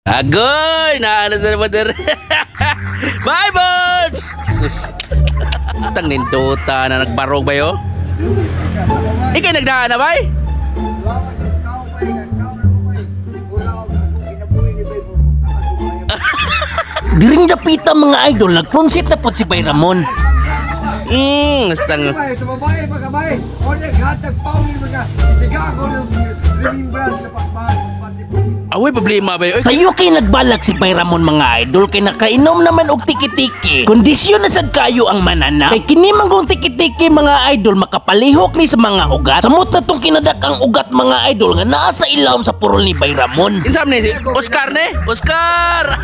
Agoy! Naano sa naman. Bye, birds! Sus. Tang nindota na nagbarog ba yo? Ikay nagdaan na bay? Diring dapita mga idol, nagprunsit na pod si Bay Ramon. Stang. Sa babae, pagkabay, o naghatag pawin mga tiga ako ng remembrance sa pagmahal. Awi problema ba yo? Tayo kay nagbalak si Bay Ramon mga idol kay nakainom naman og tiki-tiki. Kondisyon na sad kayo ang manana. Kay kini manggong tiki-tiki mga idol makapalihok ni sa mga ugat. Samot na tong kinadak ang ugat mga idol nga naa sa ilawom sa purol ni Bay Ramon. Insam ni Oscar ne? Oscar!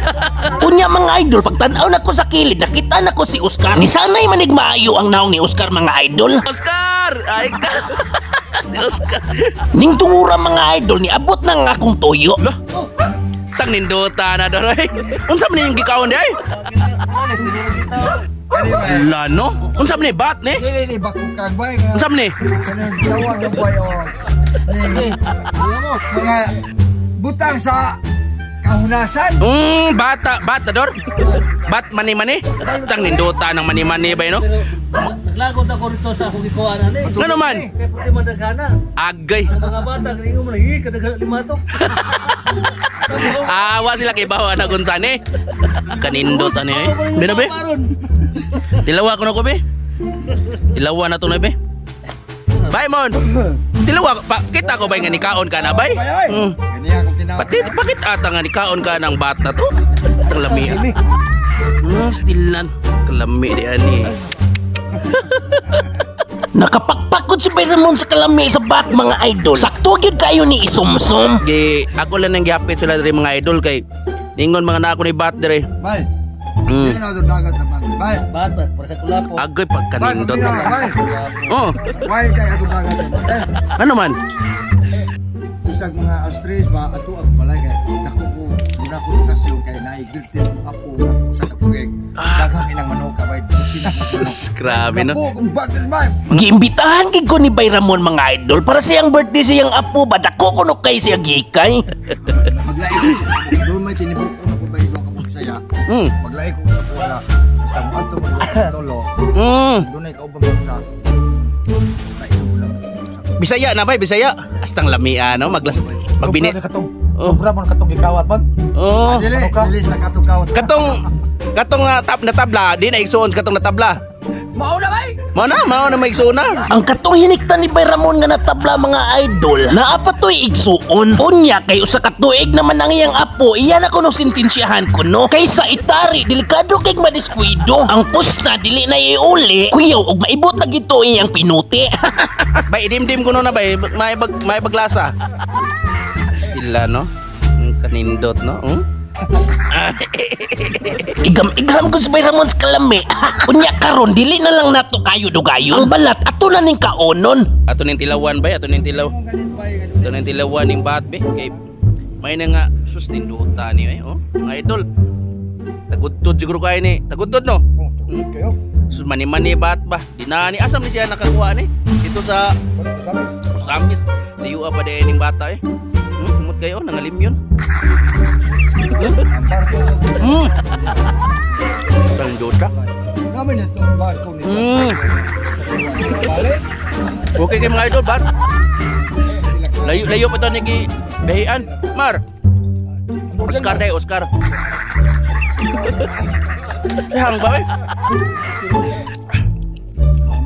Unya mga idol, pagtan-aw nako sa kilid, nakita nako si Oscar. Ni sanay manig maayo ang naong ni Oscar mga idol. Oscar! Ay ka. Si Oscar. Ning tungura mga idol, niabot na ang akong tuyo. Lah. Tang nindota na daray. Unsa man yung gikaon di ay? Ala no? Unsa man ni bat ni? Dili ni bakukag bay nga. Unsa man ni? Kanang tawag ng boy o ni mga butang sa kahunasan. Bata, bata dor. Bat mani-mani. Tang nindota ng mani-mani bay no? Naglagot ako rito sa akong gikuha na ni. Ngano man? Kay puti man daghana. Agay. Ang mga bata kini mo lagi kadaghan 5 tok. Awa sila kay bawa na kung saan eh. Kanindot ani eh. Be na be. Tilawa ko na ko be. Tilawa na to na be. Bye mon. Tilawa pa, kita ko ba nga nikaon ka na bay? Gani akong tinawag. Pati bakit ata nga nikaon ka ng bata to? Ang lami. Still lan. Kalami di ani. Nakapakpakod si Bay Ramon sa kalami sa bat mga idol. Sakto gyud kayo ni isumsum. Gi ako lang nang gihapit sila diri mga idol kay ningon mga na ako ni bat diri. Bay. Dili na doon dagat na man. Bay. Bat bat para sa kulapo. Agoy Bay, pagkanindot. bay. Oh, Bay kay atong dagat na man. ano man? Isag mga Austrias ba ato ang balay kay dako ko muna ko kasyon kay naay guilty apo nga usa ka tuig. Daghang ilang manok bay. Sus, grabe no. Apo kung battery bay. Giimbitahan gid ko ni Bay Ramon mga idol para siyang birthday siyang apo ba dako kuno kay siya gikay. Maglaig ko sa ako. Doon may tinibok ko na ko bay doon ka Bisaya. Maglaig ko sa pula. Basta mo adto mo sa tolo. Doon ay kauban mo sa Bisaya na bay, Bisaya. Astang lamia no, maglas magbini. Katong Oh. sobra man katong gikawat man. Oh. Dili, dili sa katong kawat. Katong katong na tab na tabla, di na igsuon katong na tabla. Mao na bay. Mao na maigsuon na. Ang katong hiniktan ni Bay Ramon nga natabla mga idol, naa pa to'y igsuon. Unya kay usa ka tuig naman ang iyang apo, iyan ako no sentensyahan ko no. Kaysa itari, delikado kay madiskwido. Ang pusta dili na iuli, kuyaw og maibot na gito iyang pinuti. Bay idimdim ko no na bay, may bag may baglasa. Stila no. Ang kanindot no. Igam-igam ko si Bay Ramon sa kalami. Unya karon dili na lang nato kayo dugayon. Ang balat ato na ning kaonon. Ato ning tilawan bay, ato ning tilaw. Ato ning tilawan ning bat be kay may na nga sus nindota ni eh oh. Mga idol. Tagudtod siguro kayo ni. Tagudtod no. Oh, kayo. Sus mani-mani bat ba. Dinani asam ni siya nakakuha ni. Dito sa Osamis. Layua pa din ning bata eh. Kumot kayo nangalim yun. Tandota. Namin ito barko nito. Balik. Okay kay mga idol bat. Layo layo pa to ni gi bahian. Mar. Oscar day, Oscar. Sihang ba eh?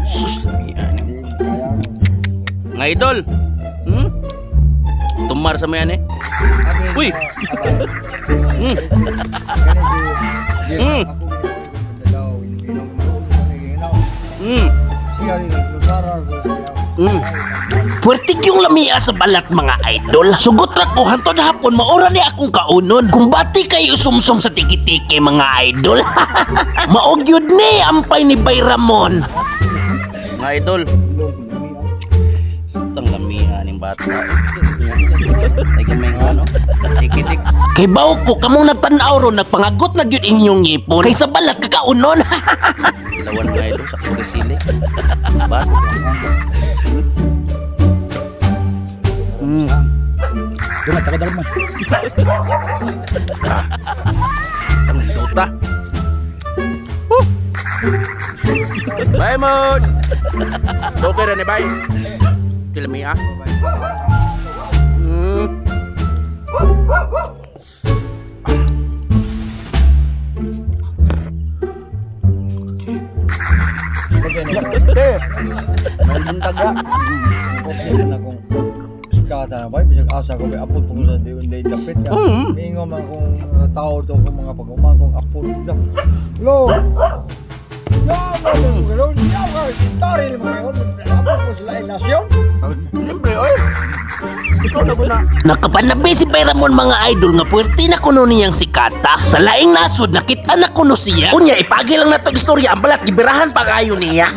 Sus, lamian eh. Mga idol. Tumar sa mayan eh. Uy. Puwertig yung lamia sa balat mga idol. Sugot ra ko hantod hapon maora ni akong kaunon. Kung bati kayo sumsum sa tiki-tiki mga idol. Maog yun ni ampay ni Bay Ramon. Mga idol. Tang lamia ning bata. Ay gamay nga no. Tiki-tiks. Kay bawo ko kamong nagtan-aw ron nagpangagot na gyud inyong ngipon. Kay sa balat kakaunon. Ilawan mga idol sa kong sili. Bat. Doon, tagadalog man. Ang duta. Woo! Bye, Mon! Okay rin eh, bye. Kilami ah. Eh, may buntag ah. Okay na kung sikata na ba, bisag asa ko bay apot po sa di di dapit ka. Mingo man kung mga tao to kung mga pag-umang kung apot na. Lo. No, no, no, no, no, story mo ngayon. Apot ko sila ay nasyon. Siyempre, oy. Ikaw na ba na? Nakapanabi si Bay Ramon mga idol nga puwerte na kuno niyang sikata. Sa laing nasod nakita na kuno siya. Unya ipagi lang nato istorya ang balat gibirahan pa kayo niya.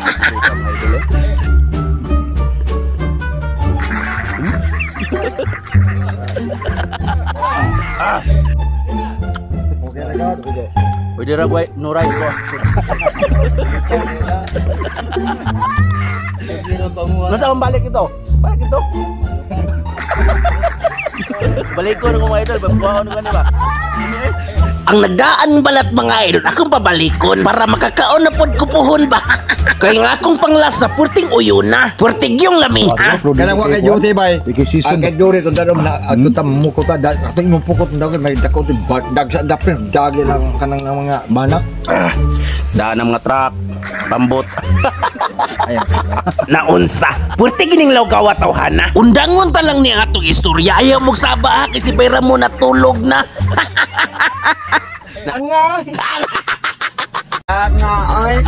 Okay na God. Pwede ra gway, no rice ko. Nasa ang balik ito? Balik ito. Balik ko ng mga idol, babuhaon ko na ba? Ang nagdaan balat mga idol akong pabalikon para makakaon na pod kupuhon ba. Kay nga akong panglasa purting uyo na. Purtig yung lami ha. Kanang wa kay duty bay. Di kay season. Ang kay duty kung danom na ato ta muko ta ato imong pukot daw may dako ti dag sa dapin dagi lang kanang ang mga banak. Daan ang mga truck, pambot. Ayan. Naunsa, purti gining lawgawa tawhana. Undangon ta lang ni atong istorya. Ayaw mong saba ha kay si Bay Ramon natulog na. Nga ay.